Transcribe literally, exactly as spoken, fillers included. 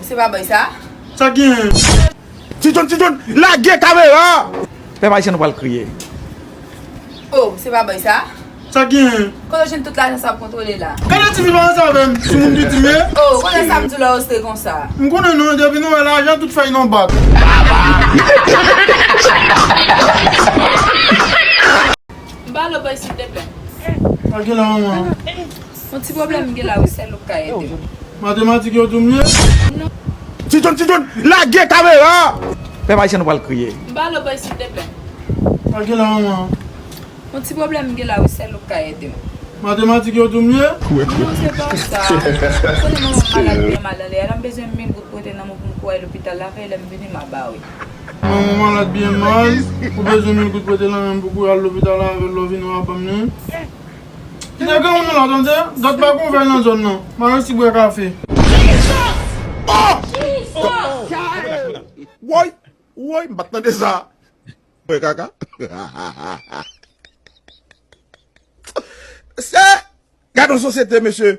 Se pa bòy sa? Sa genyen? Ti John, Ti John, lage kamera! Pèp ayisyen, nou pral kriye. Oh, se pa bòy sa? Sa genyen? Kote w jwenn tout lajan sa w ap kontwole la? Gade ti fi pa ansanm avè m, sou moun pitit m ye. Oh, kote sa m di w la ostre konsa? M konnen non, depi nou wè lajan, tout fèy nou bat. M pale w bòy, silteplè. Sa gen la, manman? Yon ti pwoblèm m gen la wi, sèl ou k ka ede m. Matematik yo tou m ye? Non. Ti John, Ti John, lage kamera! Pèp ayisyen, nou pral kriye. M pale w bòy, silteplè. Sa gen la, manman? Yon ti pwoblèm m gen la wi, sèl ou k ka ede m. Matematik yo tou m ye? Non, se pa sa. Ou konnen manman m malad byen mal anlè a, la m bezwen mil goud pou rete nan men pou m kouri lopital la, fè lè m vini m a ba w. Manman malad byen mal, ou bezwen mil goud prete nan men m pou kouri al lopital la, avè l lè w vini w a ban m li. Kite granmoun nan la, tande? Dòt pa gon vèy nan zòn nan. M a resi bwè kafe. Woy, woy, m pa t tande sa. Bwè kaka. Mesye, gade yon sosyete, mesye.